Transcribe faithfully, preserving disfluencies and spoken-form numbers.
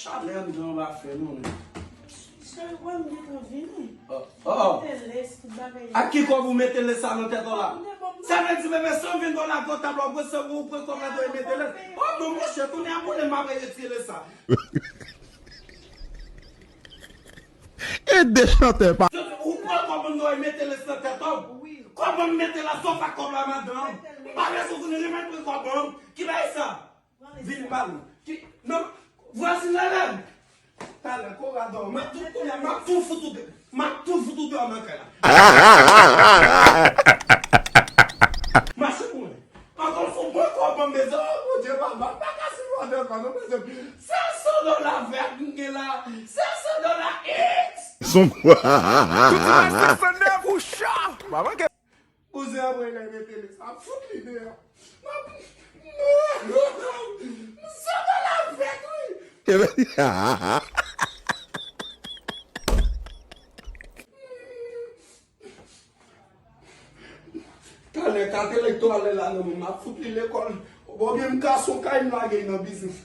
Chalè m gen anba fè nou menm. Cheri, wè m gentan vini. Oh, oh. Mete lès, tout bagay. Ak ki kòb ou mete lès sa nan tèt ou la? Sa vle di bebe san vin dola gwo tab la, ou pran kòb la dwe mete lès. Oh, bon, monchè, kounye a konnen m ap retire lès sa. E de chantè pa. Ou pran kòb m dwe mete lès nan tèt ou. Kòb m mete la, sof ak kòb la madanm. M pa bezwen konnen li mèt pran kòb m. Ki bagay sa? Vin pale. Ki, non, vwazin la menm. Talè, koradò, m ap tou kounye a, m ap tou fout ou de, m ap tou fout ou deyò nan kay la. Mache pou mwen. Ankò sou mwen kò ban mezon, oh Bondye papa, m pa ka sipòte ankò non mezon. Sèl san dola vèt m gen la, sèl san dola X. Son. Tout sa se sannèf ou cha. Maman ke Kouzen an mwen lè mete lè sa, m fout li deyò. M ap, m sot an avèk wi. Talè kat elektoral la nan men m, m ap fout li lekòl. Bon byen m ka son kay m lage nan biznis.